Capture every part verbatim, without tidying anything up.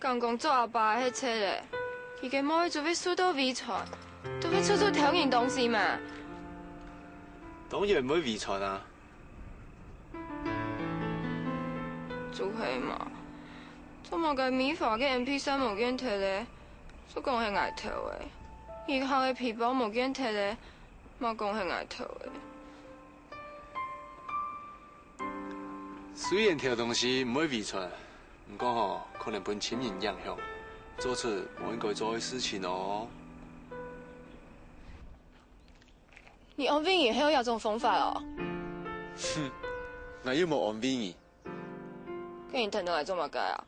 敢講做阿爸个係賊仔，佢个妹就會受到遺傳，就會出出偷人東西嘛。當然毋會遺傳啊！就係嘛，做麼个美華个鉛筆衫無見忒咧？就講係𠊎偷个，佢个皮包無見忒咧，嘛講係𠊎偷个。 雖然偷東西毋會遺傳，毋過吼，可能分親人影響，做出無應該做个事情哦。你安慰人係用這種方法哦？哼，𠊎又無安慰你。該你跈等𠊎做麼个啊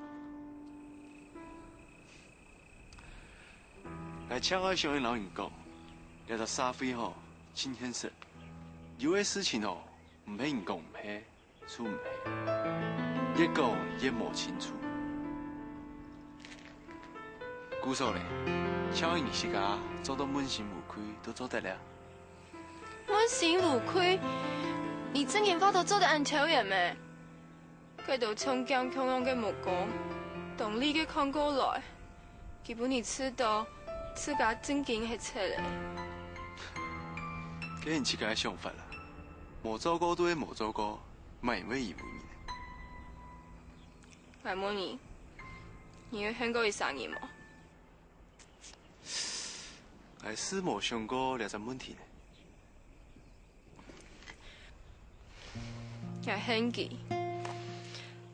？𠊎淨愛想愛摎你講，這隻社會吼，真現實，有个事情吼， 毋係你講毋係，就毋係，越講越無清楚。故所咧，像你自家做到問心無愧都做得了。問心無愧？你正經話都做得恁挑人咩？該兜像鏡共樣个目光，當利个看過來， 佢分你知道，自家正經係賊仔。該你自家个想法啦，無做過就係無做過，麼人會依附你呢？𠊎問你，你有恨過一儕人無？𠊎係無想過這隻問題呢。 𠊎恨佢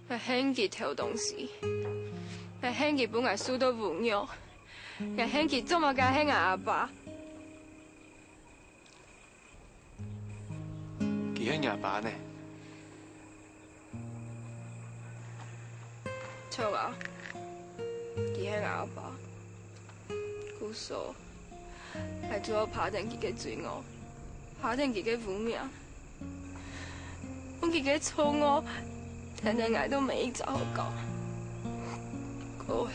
，𠊎恨佢偷東西，𠊎恨佢分𠊎受到侮辱，𠊎恨佢做麼个係𠊎阿爸。佢係若爸呢？著啊，佢係𠊎阿爸。故所， 𠊎就愛爬等佢个罪惡，爬等佢个污名，用佢个錯誤，跈等𠊎到每一隻學校。過後，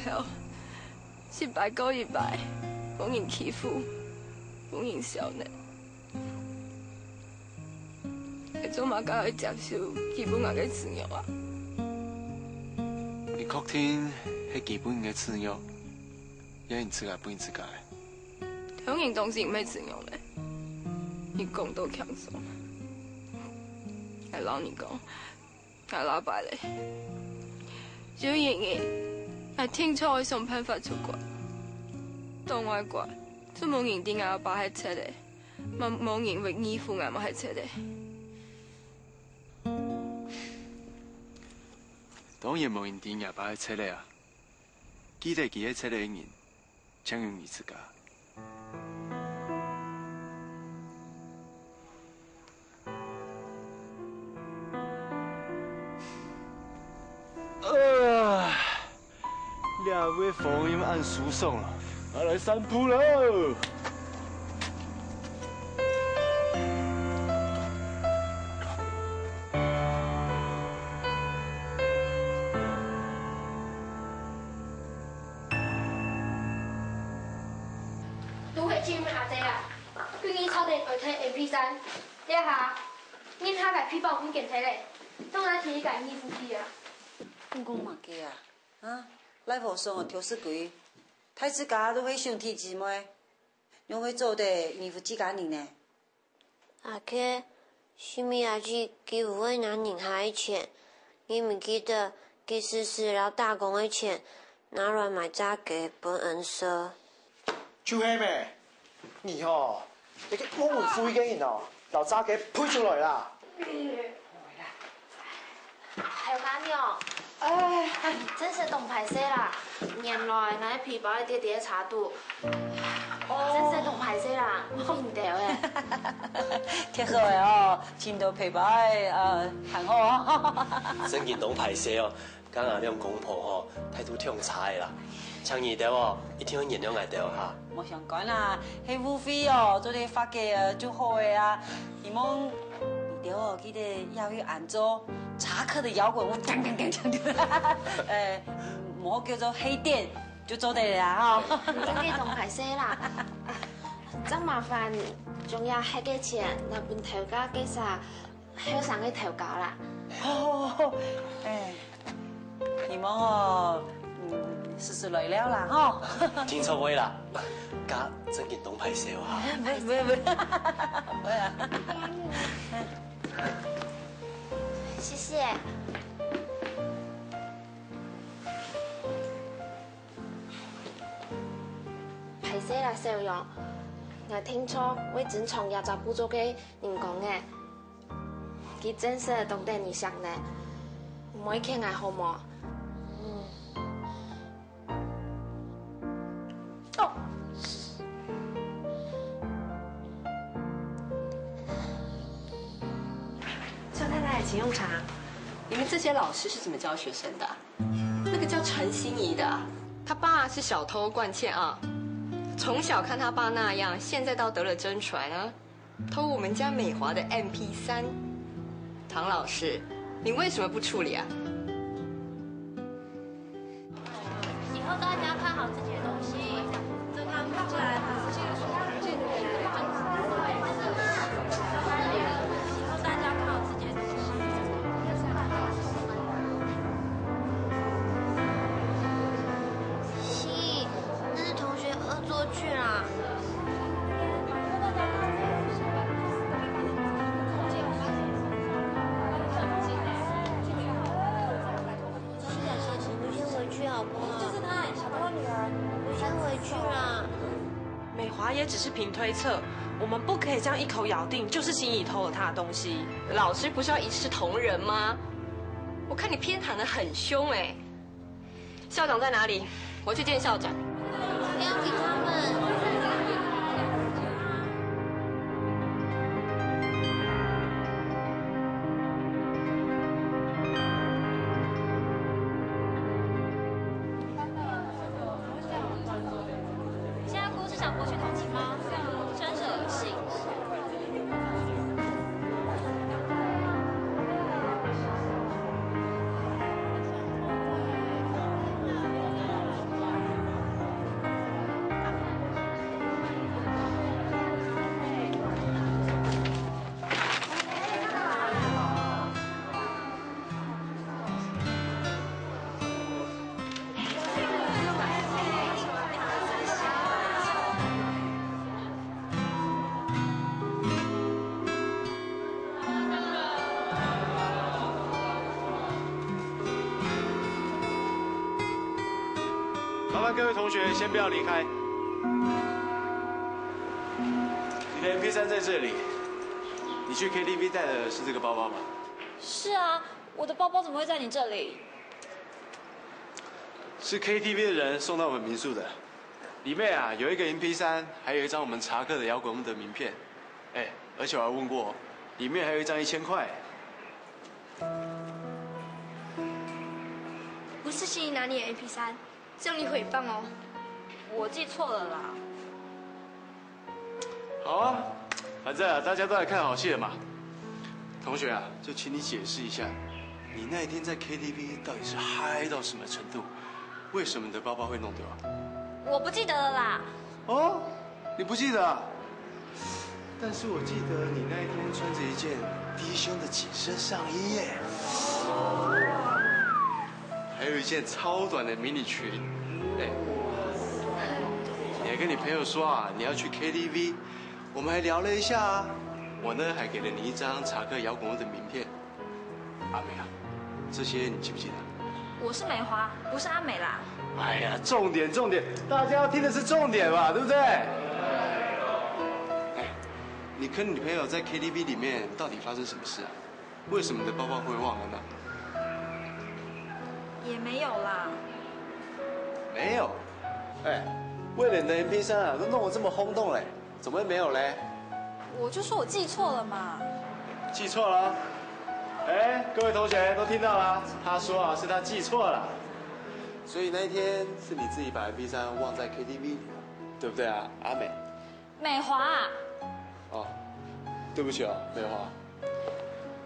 一擺過一擺，分人欺負，分人笑呢。𠊎做麼个愛接受佢分𠊎个恥辱啊？你確定係佢分你个恥辱？ 也係你自家分你自家个。偷人東西毋係恥辱咩？你講到輕鬆。𠊎摎你講，𠊎老爸咧，有一日，𠊎定著愛想辦法出國。到外國，就無人知𠊎阿爸係賊仔，嘛無人會疑附𠊎姆係賊仔。當然無人知若爸係賊仔啊！ 記得佢係賊仔个人，淨有你自家。啊，這位風又恁舒爽了，𠊎來散步了。 都係今日阿姐啊，佢日吵等愛退N P三，這下，人客个皮包毋見忒咧，當然提一個二夫妻啊。你講麼个啊？啊，賴和尚哦，挑事鬼，大自家都係兄弟姊妹，仰會做得二夫自家人呢？ 阿K，係毋係阿姊佢會拿人客个錢，你毋記得佢時時摎打工个錢拿來買炸雞分𫣆食？就係咩，你吼，一個忘恩負義个人哦，摎炸雞呸出來啦！頭家娘，哎，真係當歹勢啦！原來𠊎个皮包跌跌在車肚，真係當歹勢啦，毋好認得誒。忒好誒哦，尋到皮包誒，呃，還好哦。真經當歹勢哦，𠊎兩公婆吼，態度忒差誒啦。請你兜哦，一定愛原諒𠊎兜哈。無相干啦，係誤會哦，做得化解誒，就好誒啊。希望你兜哦，記得也會安坐 查克的搖滾屋，锵锵锵锵锵，呃，無叫做黑店，就做得了哈。真个當歹勢啦，真麻煩，將這黑个錢拿分頭家介紹後生个頭家啦。哦，哎，希望哦，試試來尞啦，吼。真錯位啦，家真經當歹勢啊。不會，不會，不會。不會啊。謝謝。歹勢啦，小楊，𠊎聽著會珍藏這隻古早个人講个。 佢真實當得你惜呢，毋會欠𠊎好無？哦。邱太太，請用茶。你們這些老師是怎麼教學生的啊？那個叫陳心怡的啊，他爸是小偷慣竊啊，從小看他爸那樣，現在倒得了真傳啊。 偷我們家美華的M P三。唐老師，你為什麼不處理啊？以後大家看好自己的東西，這個拿過來，把這些書借給我。以後大家看好自己的東西。咦，那是同學惡作劇啦。 我先回去好不好？就是他，小偷的女兒。我先回去啦。美華也只是憑推測，我們不可以這樣一口咬定就是心怡偷了她的東西。老師不是要一視同仁嗎？我看你偏袒得很凶欸。 校長在哪裡？我去見校長。不要理他們。你現在哭是想博取同情嗎？真是惡心。 麻烦各位同学先不要离开。你的 M P 三在这里，你去 K T V 带的是这个包包吗？是啊，我的包包怎么会在你这里？是 K T V 的人送到我们民宿的。 里面啊有一个 M P 三，还有一张我们查克的摇滚乐的名片。哎，而且我还问过，里面还有一张一千块。不是心怡拿你的 M P 三，这样你诽谤哦。我记错了啦。好啊，反正啊大家都来看好戏了嘛。同学啊，就请你解释一下，你那一天在 K T V 到底是嗨到什么程度？为什么你的包包会弄丢啊？我不记得了啦。 哦，你不记得啊？但是我记得你那一天穿着一件低胸的紧身上衣耶，还有一件超短的迷你裙。哎，你还跟你朋友说啊，你要去 K T V，我们还聊了一下啊。我呢，还给了你一张查克摇滚乐的名片。 阿美啊，这些你记不记得？我是美华，不是阿美啦。哎呀，重点重点，大家要听的是重点嘛，对不对？哎，你跟你朋友在 K T V 里面到底发生什么事啊？为什么你的包包会忘了呢？也没有啦。没有？哎，为了你的 M P 三啊，都弄得这么轰动嘞，怎么会没有嘞？我就说我记错了嘛。记错了？哎，各位同学都听到了，他说啊是他记错了。所以那一天是你自己把 M P 三忘在 K T V 里了，对不对啊，阿美？美华啊。哦，对不起哦，美华。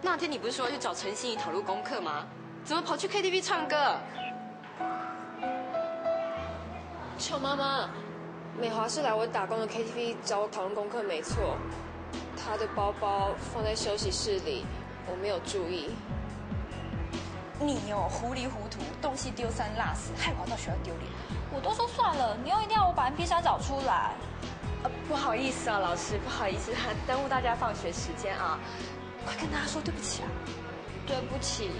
那天你不是说要去找陈心怡讨论功课吗？怎么跑去 K T V 唱歌？ 邱妈妈，美华是来我打工的 K T V 找我讨论功课，没错。她的包包放在休息室里，我没有注意。你哦，糊里糊涂，东西丢三落四，害我到学校丢脸。我都说算了，你又一定要我把 M P 三找出来。呃，不好意思啊，老师，不好意思，耽误大家放学时间啊。快跟大家说对不起啊！对不起。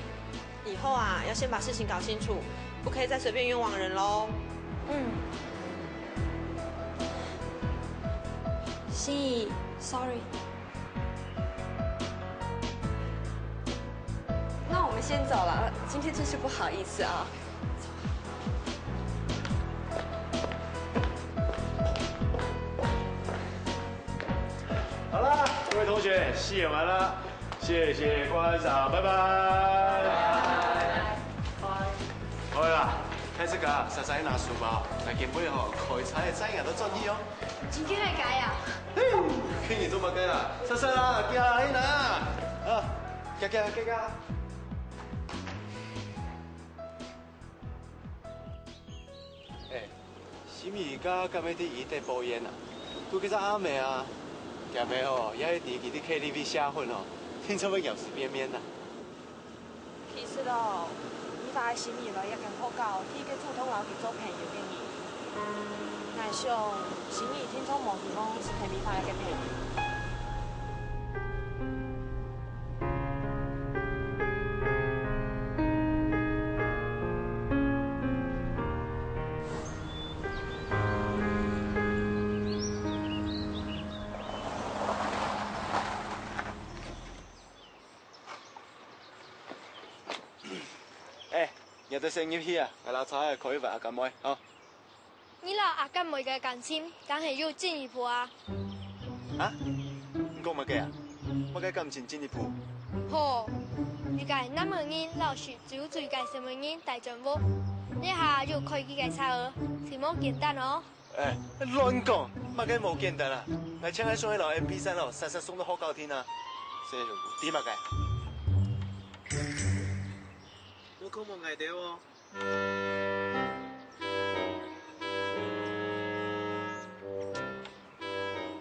以后啊，要先把事情搞清楚，不可以再随便冤枉人喽。嗯。心怡，sorry。那我们先走了，今天真是不好意思啊。好啦，各位同学，戏演完了，谢谢观赏，拜拜。好啦，开始讲，莎莎拿书包，来今晡日吼，开车个车银都转去哦。今天还改啊？今日做么个啦？莎莎啦，行啦，去拿啊！啊，行行行行。哎，心怡家敢会去一带包烟啊？佢个只阿妹啊，今晡日吼，也係第一个去K T V下混哦，聽说會咬死邊邊呐。 其實哦，你發个心怡來這間學校，係一個主動摎佢做朋友个人。𠊎想，心怡定著無希望係跈你發个朋友。哎，你兜先入去啊，𠊎摎車仔開一擺阿甘妹，吼。你摎阿甘妹个感情，敢係有進一步啊？啊？你講麼个啊？麼个感情進一步？吼，一個南門人摎食酒醉个細妹人大轉屋，這下又開佢个車仔，係無簡單哦。 哎，亂講，麼个無簡單啊？𠊎淨係送一摎M P三哦，煞煞送到學校聽啊。這知麼个？無看無𠊎兜哦。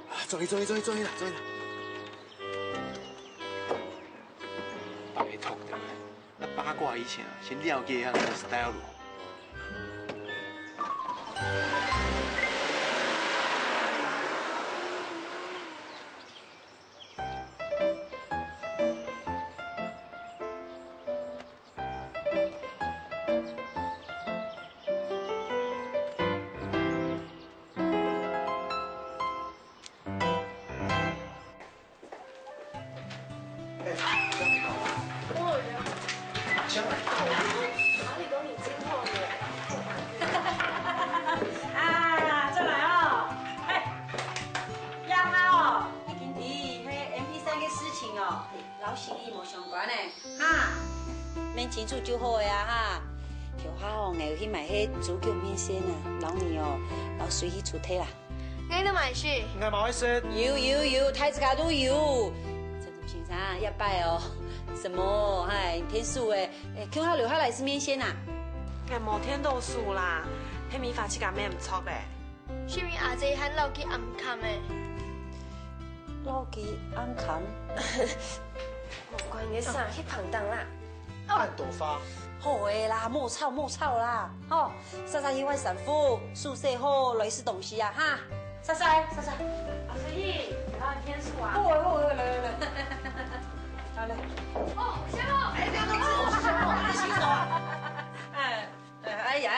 啊，注意注意注意注意啦，注意啦！拜託的，那八卦以前啊，先了解一下那個style。 啊，轉來哦！哎，這下哦，已經知該M P三个事情哦，摎心怡無相關呢，哈，問清楚就好个啊，哈。頭下哦，𠊎有去買該豬腳麵線啊，摎你哦，摎水去出忒啦。 𠊎都買去。𠊎嘛愛食。有有有，大自家都有。陳竹先生，這擺哦，什麼，嗨，騙手誒，誒，共下留下來食麵線啊？𠊎無騙著手啦，係美花自家買毋著誒。係毋係阿姊還摎佢暗崁誒？摎佢暗崁？無關你个事，去旁聽啦。 恁多話。好个啦，莫吵莫吵啦，吼，煞煞去換衫褲，手洗好來食東西啊，哈。煞煞，煞煞。阿水姨，你要騙手啊？好个，好个，來來來，好嘞。哦，師傅。哎，不要動手，師傅，你洗手啊。哎，哎呀，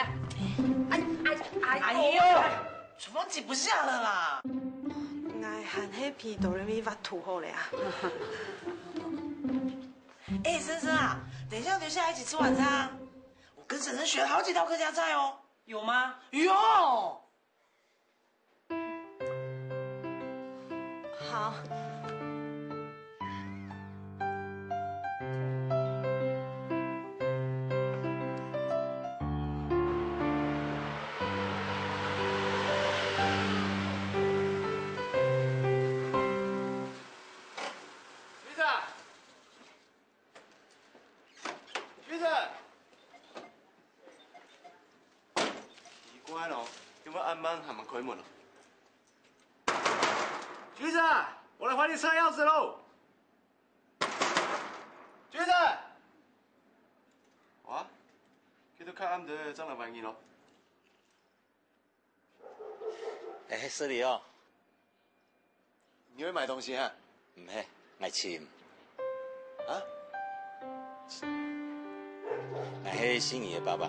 哎哎哎，哎呦，怎麼擠不下了啦？𠊎還係陪哆來咪畫圖好了啊。 哎，森森啊，等一下留下來一起吃晚餐啊！我跟森森學了好幾道客家菜哦。有嗎？有。好。局長， 局長！奇怪咯，仰會恁慢還吂開門哦？局長，我來還你車鑰匙嘍！局長！較暗兜正來還你咯。哎，失禮哦。你愛買東西哈？毋係，𠊎尋。啊？𠊎係心怡个爸爸。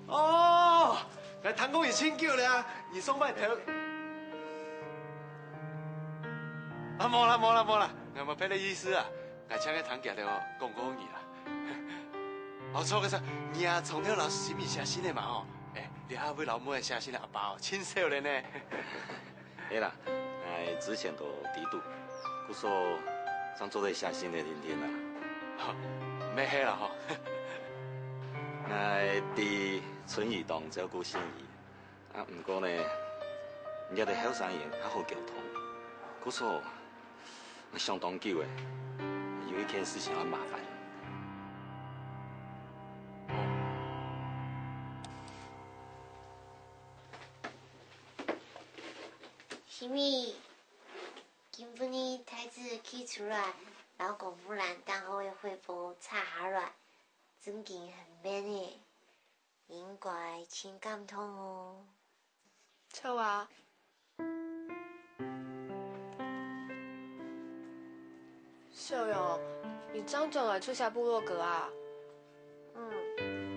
哦，𠊎聽講你盡久了啊，你上擺頭。啊，無啦，無啦，無啦，𠊎無別个意思啊，𠊎淨係聽佢兜講過你啦。 哦，著个，著，你啊，從頭摎心怡寫信个嘛吼。哎，這下會摎妹仔寫信个阿爸哦，盡少了呢。係啦，𠊎之前都知肚，故所正做得寫信个定定啦。吼，毋係啦吼。𠊎知春姨當照顧心怡， 啊，毋過呢，你兜後生人較好溝通。故所，𠊎想當久了，有一件事情愛麻煩。心怡，今晡日太子企出來，摎公務欄頂項个海報拆下來，正經很靚呢。 應該盡感動哦。著啊。小勇，你正轉來就寫部落格啊？嗯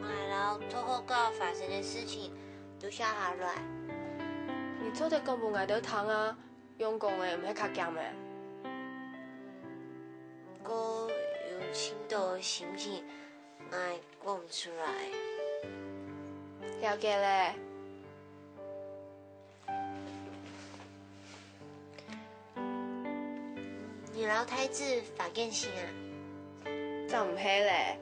，𠊎摎同學發生个事情都寫下來。你做得講分𠊎兜聽啊，用講个毋係較遽咩？毋過有盡多心情，𠊎 講毋出來。了解了。你摎太子發簡訊啊？正毋係咧。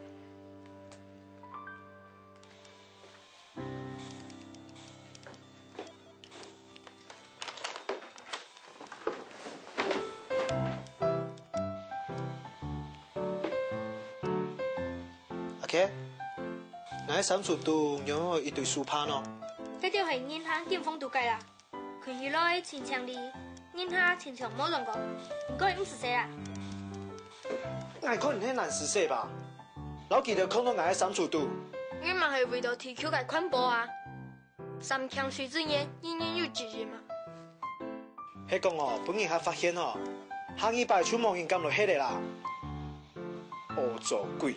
阿K，𠊎个衫櫥肚仰會有一堆手帕呢？該兜係人客緊放在該啦。看起來盡淨俐，人客親像無用過，毋過毋使洗啊。𠊎看你係懶尸洗吧，摎佢兜囥到𠊎个衫櫥肚。你嘛係為著地球个環保啊！ 三項水資源，人人有責任啊。係講哦，分人客發現哦，下二擺就無人敢來㧒了啦。惡作鬼！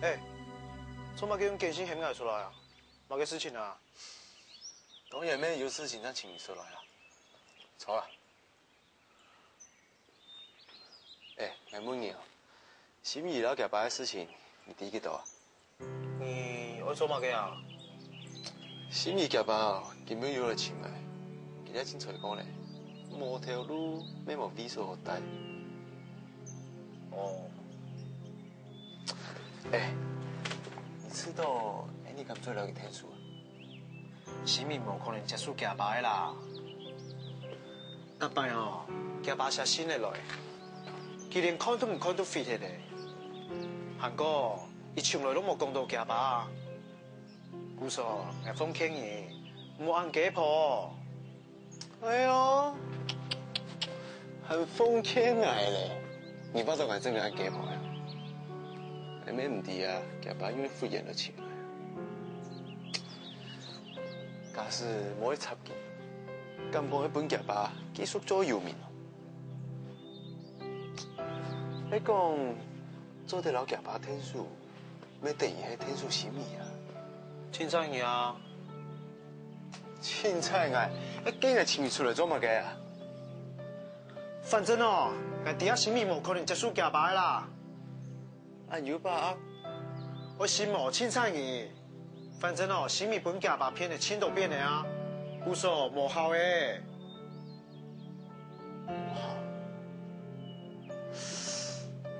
哎，做麼个用簡訊喊𠊎出來啊？麼个事情啊？當然乜有事情正請你出來啊。坐啦。 哎，𠊎問你哦，心怡摎厥爸个事情，你知幾多啊？你愛做麼个啊？心怡厥爸哦，今晡日有來尋𠊎，佢這下盡衰過咧，無頭路，乜無位所好戴。哦。哎，你知道，哎，你敢做得摎佢𢯭手啊？ 心怡無可能接受厥爸个啦。逐擺哦，厥爸寫信仔來，佢連看都毋看就㧒忒咧。還過，佢從來都無講著厥爸。故所，𠊎奉勸你，莫恁雞婆。哎喲， 還奉勸𠊎咧，你恅著𠊎真个恁雞婆呀？𠊎乜毋知啊，厥爸因為忽然就尋來。假使無去插佢，敢講會分厥爸繼續做遊民哦？係講，做得摎厥爸𢯭手， 乜等於係𢯭手心怡啊？凊彩你啊！凊彩𠊎，該今日請你出來做麼个啊？反正哦，𠊎知啊心怡無可能接受厥爸个啦。恁有把握？愛信無？凊彩你！反正哦，心怡分厥爸騙了盡多遍了啊，故所無效个。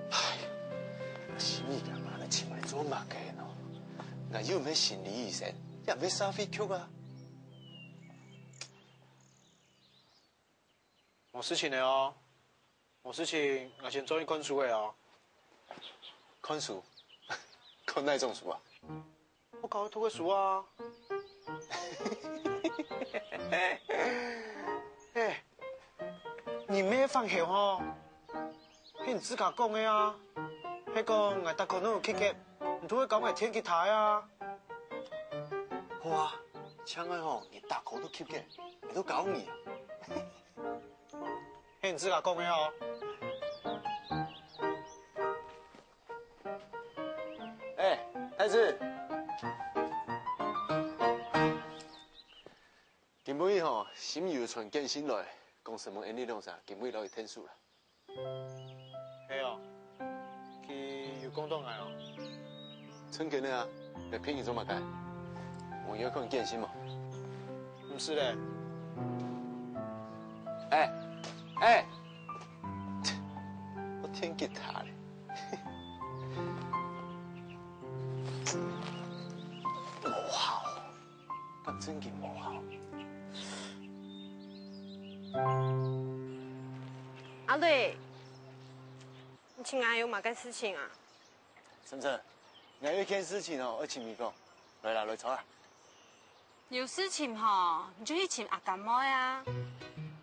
唉，心怡厥爸來尋𠊎做麼个呢？𠊎又毋係心理醫生，也毋係社會局啊。無事情了哦。無事情，𠊎先轉去看書仔哦。看書？看哪種書啊？屋下讀个書啊。哎，你莫反口吼，係你自家講个啊。係講𠊎逐科攏有及格，你都會教𠊎電吉他个啊。好啊，請問吼，你逐科都及格，𠊎都教你啊。 係你自家講个哦。哎，太子，今晡日吼，心怡有傳簡訊來，講承蒙𠊎俚兩儕今晡日摎佢𢯭手啦。係哦，佢有講著𠊎哦。真个啊，你騙人做麼个？𠊎有看簡訊無？毋係咧。 哎，哎，我電吉他咧。無效，敢真个無效。阿瑞，你尋𠊎有麼个事情啊？晨晨，𠊎有一件事情哦，愛尋你講。來啦，來坐啦。 有事情吼，你就去尋阿甘妹啊。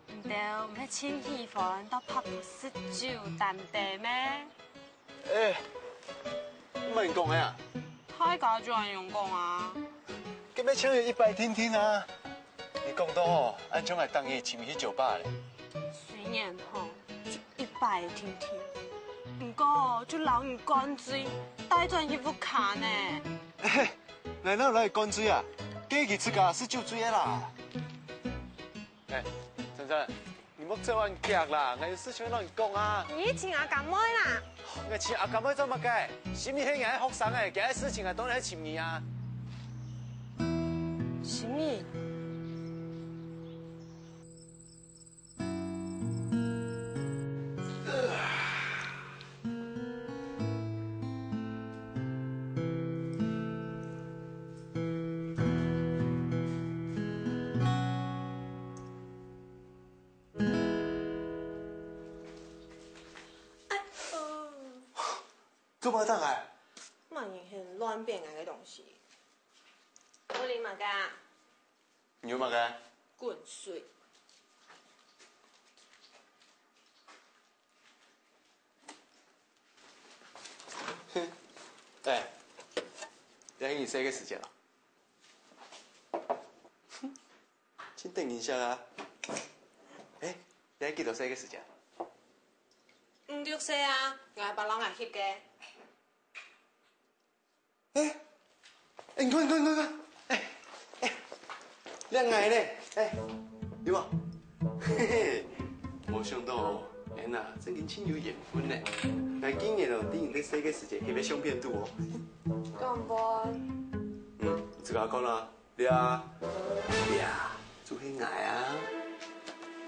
你兜毋係盡喜歡到pub食酒談天咩？哎，毋係你講个啊？大家就恁樣講啊。該乜淨有一擺定定啊！你講到吼，恁像𠊎逐日尋你去酒吧咧。雖然吼，就一擺定定，毋過就摎你灌醉，帶轉去屋下呢。 𠊎哪有摎你灌醉啊？該佢自家食酒醉个啦。哎，晨晨，你莫走恁遽啦，𠊎有事情愛摎你講啊。你去尋阿甘妹啦。𠊎尋阿甘妹做麼个？心怡係𠊎个學生欸，佢个事情𠊎當然愛尋你啊。心怡？ 哎，呃。做麼个打𠊎？麼人係亂拚𠊎个東西？你啉麼个啊？你有麼个？滾水。 哎，這係你細个時節哦。真得人惜啊！哎，這係幾多歲个時節？五六歲啊，𠊎阿爸摎𠊎翕个。 哎，哎，你看，你看，你看，你看，哎，哎，這𠊎呢，哎，有無？嘿嘿，無想到哦，𠊎啊，真經盡有緣分呢。𠊎竟然哦，在你兜細个時節翕个相片肚哦。敢會？嗯，你自家看啊。 這，這就係𠊎啊。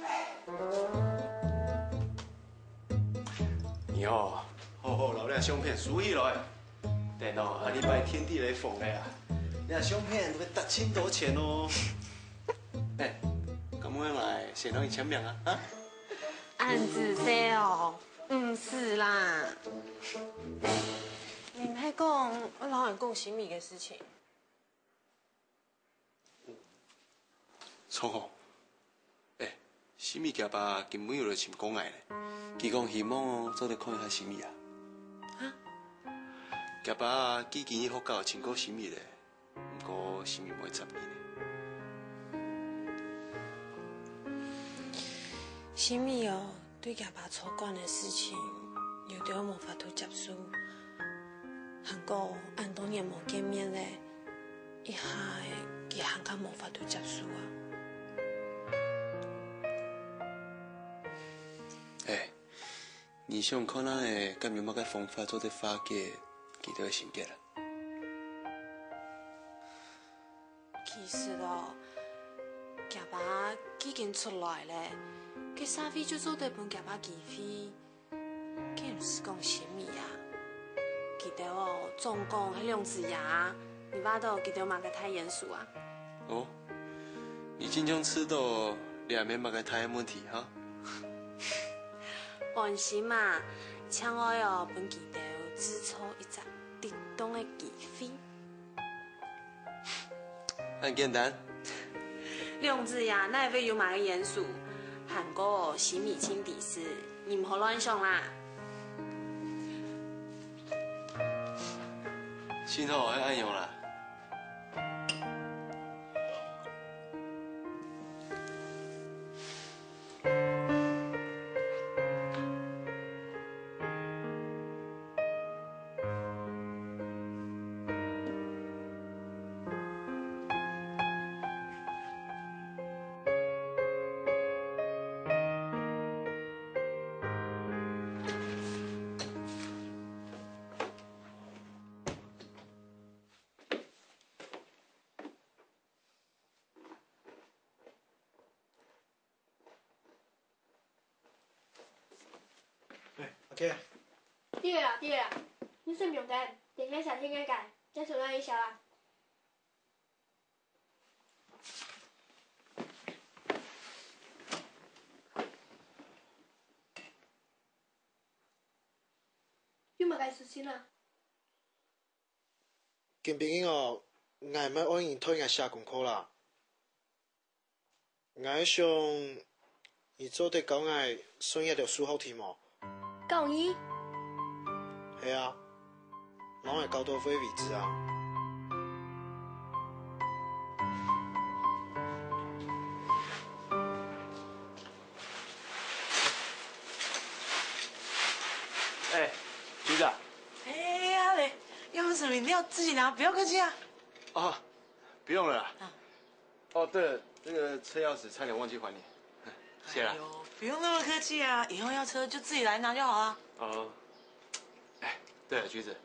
哎。你哦，好好摎這相片收起來。等到下禮拜天地來放个啊，這相片都會值盡多錢哦。哎，敢會來先摎你簽名啊？啊？恁仔細哦，毋使啦。你毋係講愛摎𠊎講心怡个事情？ 著哦。哎，心怡厥爸今晡日有來尋過𠊎呢。佢講希望哦，做得看一下心怡啊。蛤？厥爸既經去學校尋過心怡咧，毋過心怡無接佢呢。心怡哦， 對厥爸操管个事情，有兜無法度接受。還過恁多年無見面咧，這下佢還較無法度接受啊。哎，你想看啊，哎，敢有麼个方法做得化解佢兜个心結啊？ 其實哦，厥爸既經出來咧，該社會就做得分厥爸機會。該毋使講心怡啊，佢兜哦，總共係兩子爺啊，你話著佢兜麼个大冤仇啊？哦，你真正知著這毋係麼个大个問題哈？安心啊，淨愛哦分佢兜製造一隻得當个機會。恁簡單？兩子爺哪會有麼个鼹鼠？還過哦，心裡盡知事，你毋好亂想啦。幸好係恁樣啦。哎，阿K啊。對啦，對啦，你先毋用等，等下下天个改，再出來一下啦。有麼个事情啊？ 今晡日哦，𠊎毋愛人代𠊎寫功課啦。𠊎想，你做得教𠊎算一條數學題無？教你？係啊，摎𠊎教到會為止啊。哎，橘子啊。哎呀嘞，要喝什么饮料自己拿，不要客气啊。 哦，不用了啦。啊。哦，对了，那个车钥匙差点忘记还你，谢啦。哎呦，不用那么客气啊，以后要车就自己来拿就好啊。哦，哎，对了，橘子，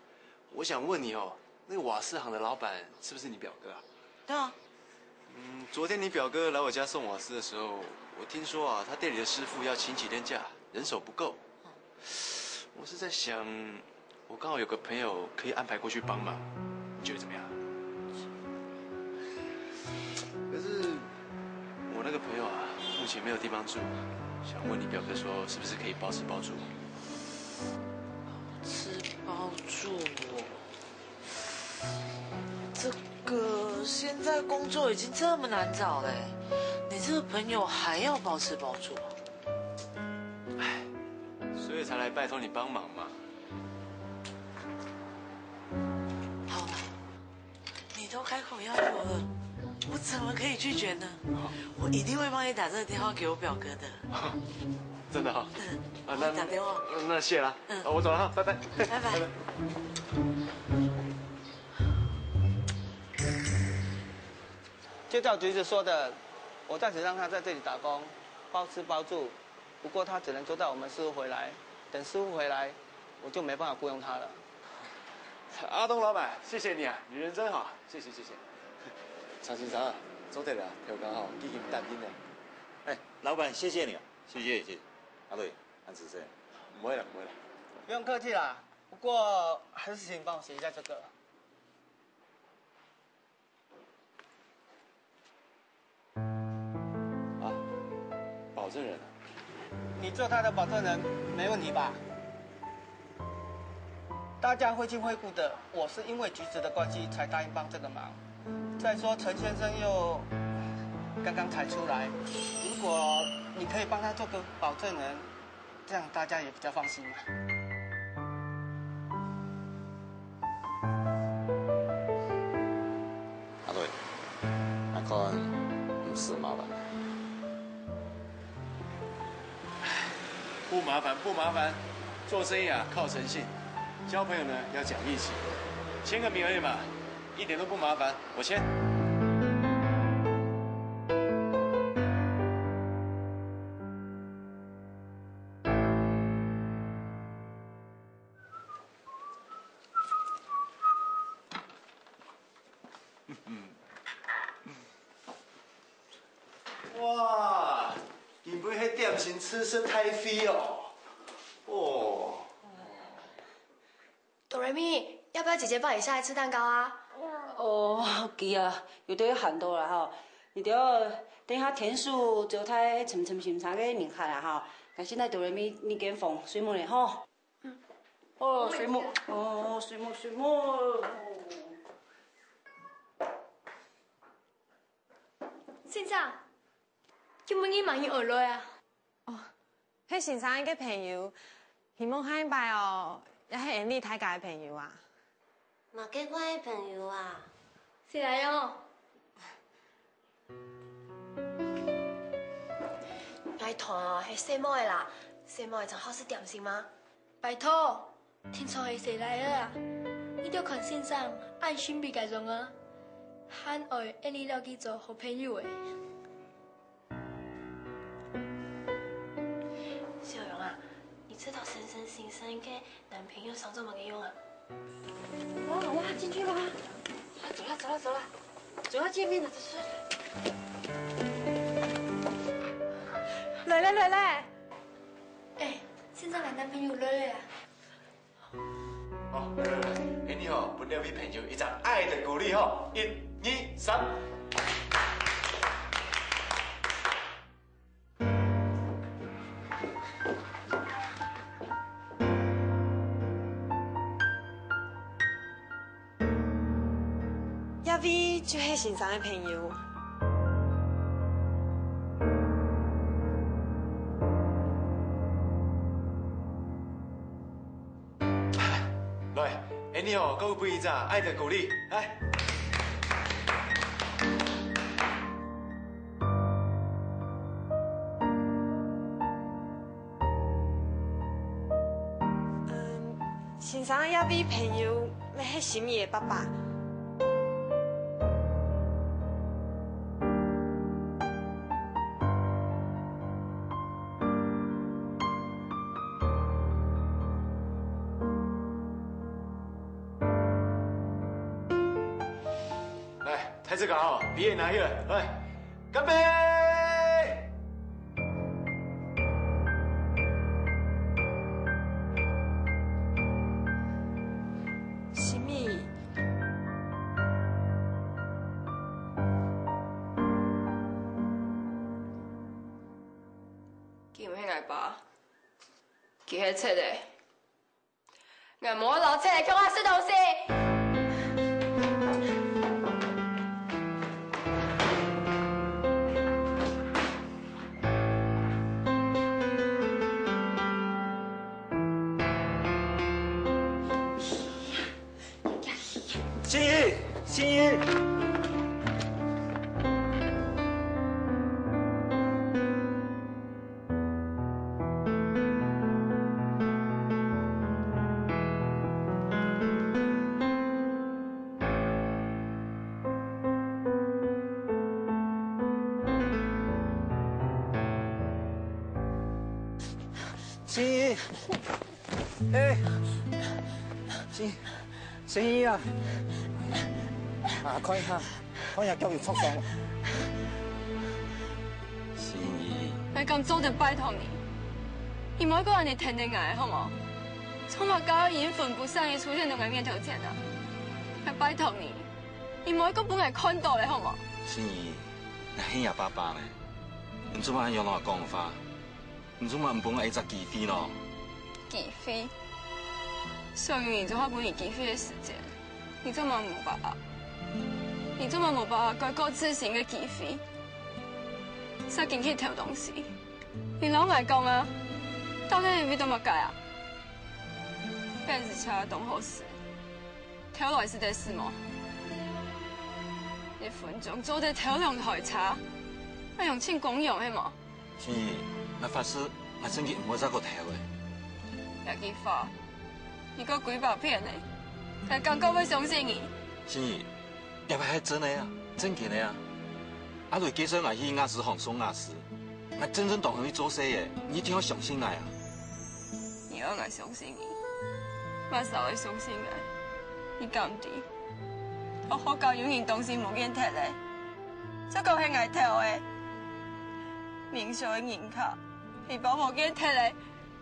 我想问你哦，那个瓦斯行的老板是不是你表哥啊？对啊。嗯，昨天你表哥来我家送瓦斯的时候，我听说啊，他店里的师傅要请几天假，人手不够。我是在想，我刚好有个朋友可以安排过去帮忙，你觉得怎么样？可是我那个朋友啊，目前没有地方住，想问你表哥说是不是可以包吃包住？吃包住哦。这个现在工作已经这么难找嘞，你这个朋友还要包吃包住啊？唉，所以才来拜托你帮忙嘛。好了，你都开口要求了，我怎么可以拒绝呢？我一定会帮你打这个电话给我表哥的。真的哦？嗯，啊，那我打电话。那谢啦。嗯，啊，我走了哈，拜拜。拜拜。就照橘子说的，我暂时让他在这里打工，包吃包住。不过他只能做到我们师傅回来，等师傅回来，我就没办法雇佣他了。阿东老板，谢谢你啊，你人真好，谢谢谢谢。常先生啊，做得了，头家吼，已经答应了。哎，老板，谢谢你啊。谢谢，谢谢。啊，对，安子生。不会了，不会了。不用客气啦，不过还是请你帮我写一下这个。 啊，保证人啊。你做他的保证人没问题吧？大家会亲会故的，我是因为橘子的关系才答应帮这个忙。再说陈先生又刚刚才出来，如果你可以帮他做个保证人，这样大家也比较放心嘛。 阿瑞，𠊎看毋使麻煩。不麻烦，不麻烦，做生意啊靠诚信，交朋友呢要讲义气，签个名而已嘛，一点都不麻烦，我签。 哇，今晡日係點心試食大會哦！哦。哆來咪，要不要姐姐幫你下一次蛋糕啊？哦，佢啊，有兜閒到啦吼。你兜等下天數招待深深先生个人客啦吼，現在哆來咪，你間房睡目咧吼。哦，睡目，哦，睡目，睡目。先生，今晡日麼人愛來啊？哦，係先生个朋友，希望下一擺哦，也係𠊎俚大家个朋友啊。麼个款个朋友啊？是來哦。 𠊎團哦係細妹仔啦，細妹仔正好食點心嗎？拜託，定著係細倈仔啊！你兜看先生恁神祕个樣啊，還愛𠊎俚摎佢做好朋友誒。小勇啊，你知道先生先生个 男朋友生做麼个樣啊？好啦，好啦，進去吧。走啦，走啦，走啦，走啦，見面了，走啦。來來來來。哎，先生个男朋友來了啊！好，來來來，哎，你好，分這位朋友一張愛的鼓勵吼，一、二、三。 這位就係先生个朋友。來，𠊎俚哦，各位分一隻愛的鼓勵，來。 先生這位朋友乜係心怡个爸爸。來，大自家吼，杯仔拿起來，來。 乾杯！心怡。佢毋係𠊎爸，佢係賊仔。 𠊎無愛摎賊仔共下食東西。心怡，心怡。 心怡，哎，心，心怡啊，啊，看一下，看一下腳有著傷無？心怡，𠊎敢做得拜託你？你莫過恁仔㧯等𠊎好無？做麼个愛陰魂不散个出現在𠊎面頭前啊？𠊎拜託你，你莫過分𠊎看著咧好無？心怡，𠊎係若爸爸呢，你做麼个恁樣摎𠊎講話？ 你做麼毋分𠊎一隻機會呢？機會？所以你做好分你機會个時節，你做麼無把握？你做麼無把握改過自新个機會？煞緊去偷東西，你摎𠊎講啊，到底係為著麼个啊？該時節當好使，偷來食得使無？一分鐘做得偷兩台車，愛用盡光榮係無？ 心怡，𠊎發誓，𠊎正經毋會再過偷咧。這句話，你過幾百遍咧，𠊎敢過會相信你？心怡，這擺係真个啊，正經个啊。阿雷介紹𠊎去瓦斯行送瓦斯，𠊎真正當肯去做事个，你一定愛相信𠊎啊！你愛𠊎相信你，麼儕會相信𠊎？你敢知？學校教有人東西無見忒咧，就講係𠊎偷个。 明朝个銀卡，皮包無見忒咧，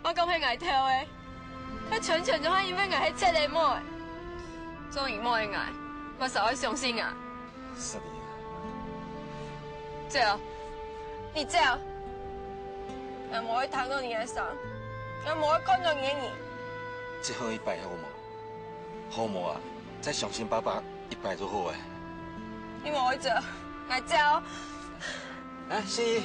麼講係𠊎偷个？該全全就係因為𠊎係賊仔妹。做你妹个𠊎，麼儕會相信啊？失禮啊。走，你走。，𠊎無愛聽到你个聲，𠊎無愛看到你个人。最後一擺好無？好無啊？再相信爸爸一擺就好欸。你無愛走，𠊎走。來，心怡。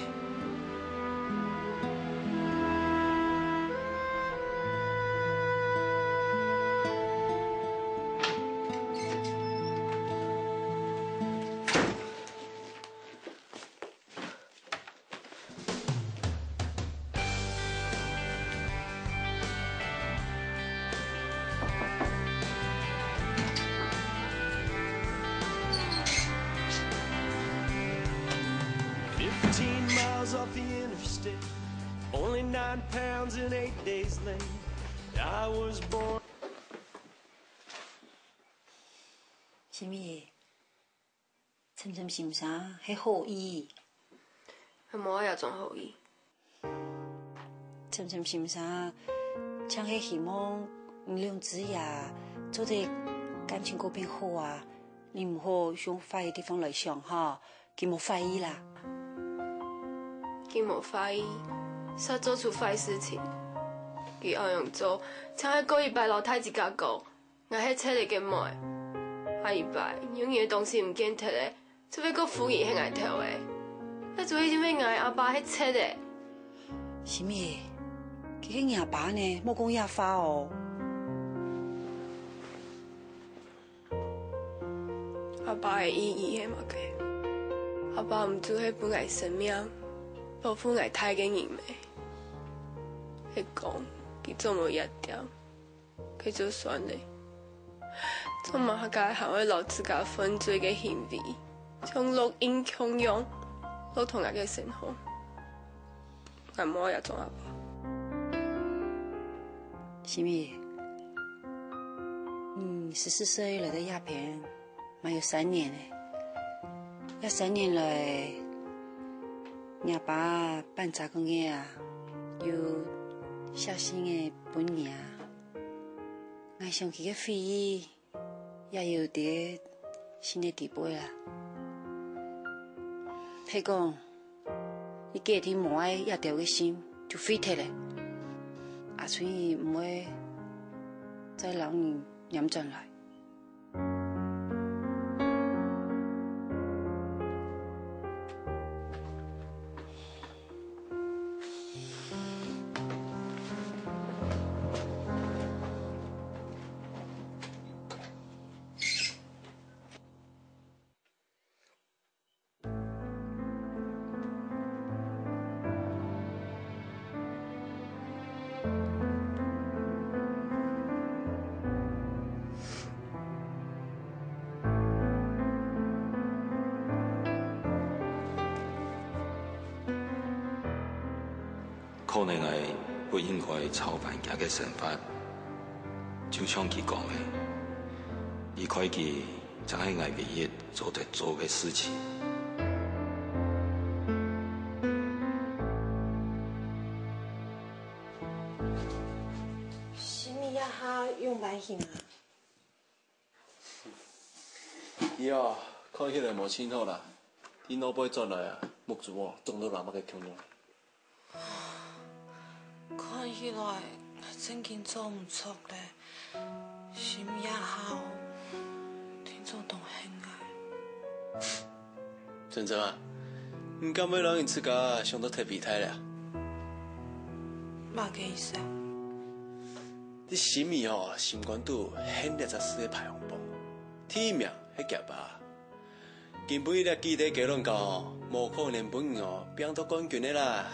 Fifteen miles off the interstate, only nine pounds and eight days late. I was born. 心怡， 琛琛先生係好意。𠊎無愛這種好意。琛琛先生，淨係希望你兩子爺做得感情過變好啊！你毋好用壞个地方來想哈，佢無壞意啦。佢無壞意，煞做出壞事情。佢恁樣做，淨係過一擺摎大自家講， 𠊎係賊仔个妹。下一擺，有人个東西毋見忒咧，就會過否認係𠊎偷个。這就係因為𠊎阿爸係賊仔。心怡，佢係若爸呢，莫講這話哦。阿爸个意義係麼个？阿爸毋就係分𠊎生命、保護𠊎大个人咩？係講，佢做無這點， 該就算咧。做麼个還會摎自家犯罪个行為，像錄音共樣，錄到𠊎个身項？𠊎無愛這種阿爸。心怡，你十四歲來到這片， 嘛有三年咧。這三年來，若爸搬家過个啊，有寫信仔分你啊。𠊎想佢个悔意也有在信个底背啊。係講，你決定無愛這兜个信就廢忒咧，阿春姨毋會再摎你拈轉來。 可能𠊎不應該操煩佢个生活，就像佢講个，離開佢 正係𠊎唯一做得做个事情。心怡這下仰般形啊？佢哦，看起來無盡好啦。對腦背轉來啊，目珠哦，腫到摎麼个共樣。 看起來𠊎正經做毋著咧，心怡這下哦，定著當恨𠊎。琛琛啊，你敢會摎你自家想到忒偉大咧？麼个意思啊？你心怡吼，心肝肚恨這隻事个排行榜，第一名係厥爸。 今晡日這幾垤雞卵糕，無可能分你哦，拚到冠軍个啦。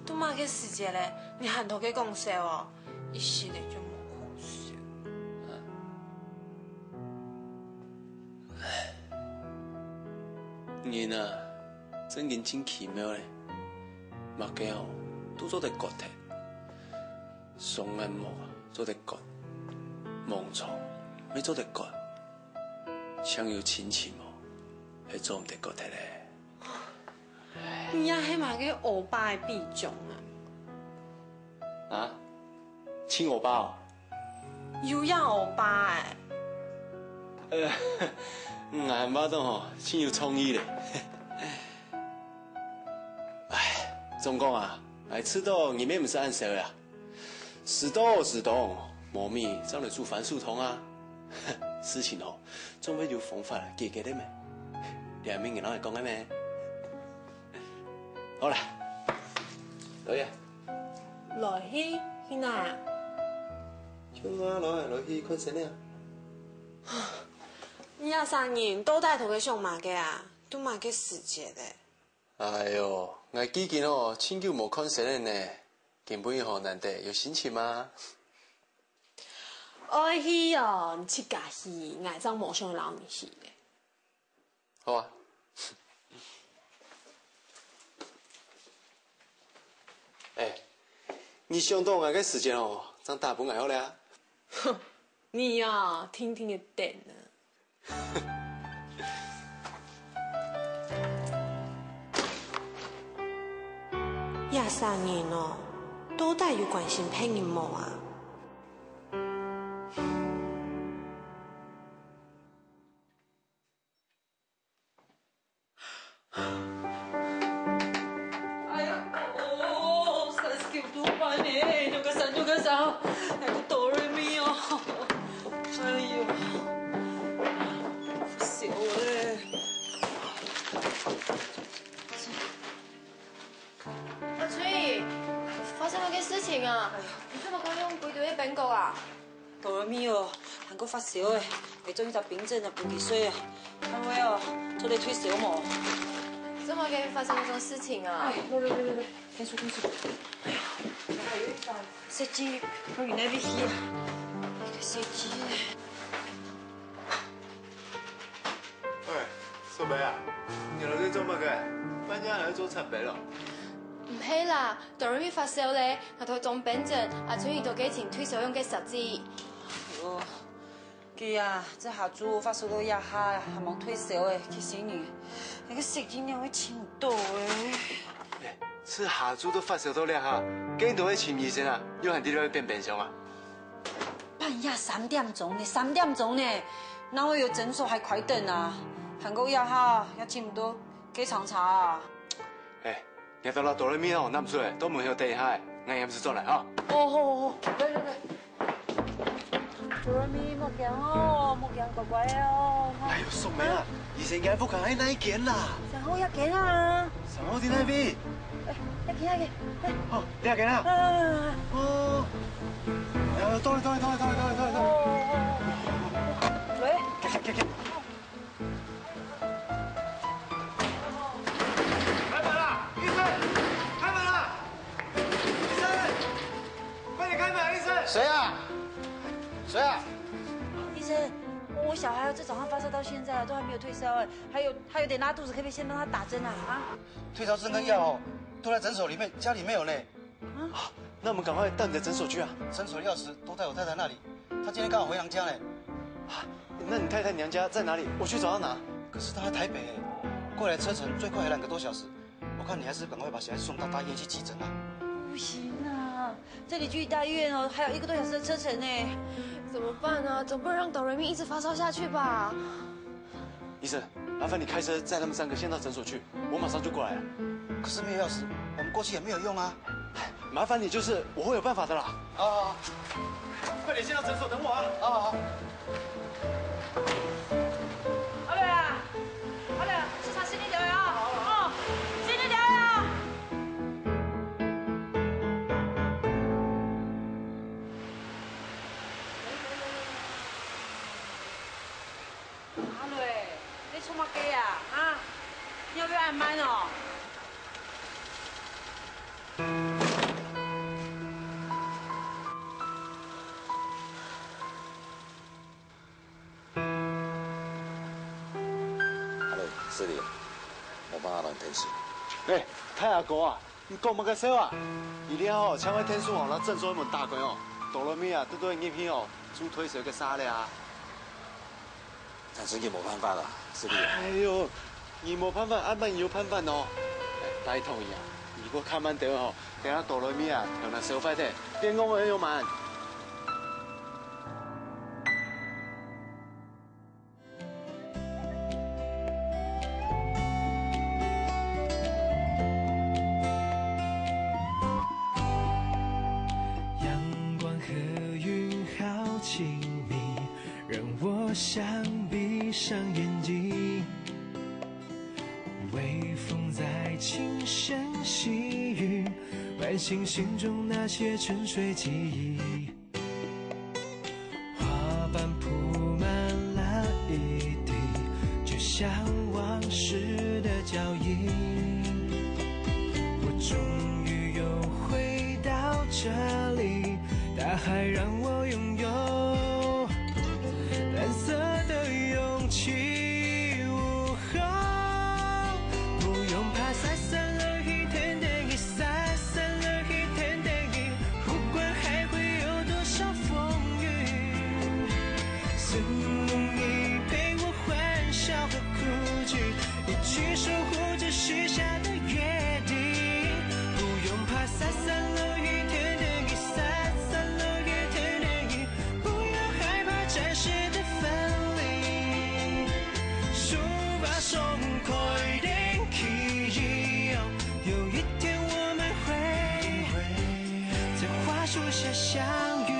都麼个時節咧，你還在該講笑哦？一息仔就無好笑。人啊，正經真奇妙咧，麼个哦，都做得割忒。雙眼目啊，做得割；盲腸乜做得割。 淨有親情哦，係做毋得割忒咧。你這係麼个惡霸个比將啊？啊？親惡霸哦？有影惡霸欸！呃，𠊎還怕當吼，盡有創意咧。唉，總講啊，𠊎知道你乜毋係恁愁个啊。事到如今，無米正來煮番薯湯啊。事情哦，總會有方法解決个咩？這毋係𠊎摎你講个咩？好啦，來啊。來去，去哪？就啊，來，來去看先啊。你這儕人到底在該想麼个啊？都麼个時節咧？ 哎喲，𠊎既經哦，盡久無看先了呢，今晡日吼難得有心情嘛。愛去哦，你自家去，𠊎正無想摎你去咧。好啊。哎，你想到𠊎个時間哦，正打分𠊎好了啊。哼，你哦，定定仔等啊。 這儕人哦，到底有關心別人無啊？哎呀，哦，三十九度半呢，扭个三，扭个三，那个哆来咪哦，哎呦，笑嘞。 阿春姨，發生麼个事情啊？你做麼个用歸堆个冰角啊？哆來咪哦，還過發燒誒，會中一隻冰鎮啊，分佢睡啊。看會哦，做得退燒無？做麼个發生這種事情啊？哎，來來來來來，快速快速。哎呀，還有一隻設計，我原來必須啊，一個設計。 喂，素梅啊，你來這做麼个？半夜還在做茶杯咯？毋係啦，哆來咪發燒咧，𠊎同佢裝冰鎮，阿春姨在該尋退燒用个設計。喲，佢啊，這下晝發燒到這下，還吂退燒誒，氣死人！該個設計仰會尋到誒？哎，這下晝都發燒到這下，該你都會尋醫生啊？又還在該邊冰箱啊？ 半夜三點鐘呢，三點鐘呢，哪會有診所還開燈啊？還過這下也尋毋到該長茶啊。哎，你等到哆來咪哦，拿出來，到門口等一下，𠊎臨時轉來哈。哦，好好好，來來來。哆來咪，莫驚哦，莫驚，乖乖哦。哎喲，素梅啊，醫生个屋下還哪一間啦？上好一間啊。上好在哪位？ 哎，要緊，要緊，哎。哦，你要緊啊？啊。哦。哎，到了，到了，到了。喂。行，行，行。開門了，醫生！開門了！醫生！快點開門，醫生！誰啊？誰啊？醫生，我小孩從早上發燒到現在都還沒有退燒，哎，還有，還有點拉肚子，可不可以先幫他打針啊？啊？ 退燒針跟藥哦，都在診所裡面，家裡沒有呢。啊？那我們趕快到你的診所去啊！診所的鑰匙都在我太太那裡，她今天剛好回娘家呢。啊，那你太太娘家在哪裡？我去找她拿。可是她在台北耶，過來車程最快還兩個多小時。我看你還是趕快把小孩送到大醫院去急診啊。不行啊，這裡距離大醫院哦，還有一個多小時的車程呢。怎麼辦啊？總不能讓哆來咪一直發燒下去吧？ 醫生，麻煩你開車載他們三個先到診所去，我馬上就過來了。可是沒有鑰匙，我們過去也沒有用啊。麻煩你就是，我會有辦法的啦。啊，快點先到診所等我啊。啊，好。阿瑞啊，阿瑞啊，去查身體調查啊，哦，身體調查啊。 阿瑞，你做麼个啊？啊？你要毋要恁慢哦？阿瑞，失禮，無辦法摎你𢯭手。哎，大阿哥啊， 你講麼个笑啊？你這下哦，像愛𢯭手哦，摎診所个門打開哦，到落尾啊，都對入去哦，做推銷个啥了啊？暫時也無辦法啦，是的。哎喲，你無辦法，阿爸有辦法哦。哎，拜託你啊，你過較慢兜哦，等下到落尾啊，頭那燒壞忒，變戇个又慢。想闭上眼睛，微风在轻声细语，唤醒心中那些沉睡记忆。花瓣铺满了一地，就像往事的脚印。我终于又回到这里，大海让我拥有蓝色的勇气。呜呼，不用怕，洒洒落去天顶个，洒洒落去天顶个，不管还会有多少风雨，是梦里陪我欢笑和哭泣，一起守护着许下的约定。不用怕，洒洒落去天顶个，洒洒落去天顶个，不要害怕暂时的分离，手把手开天去，有一天我们会在花树下相遇。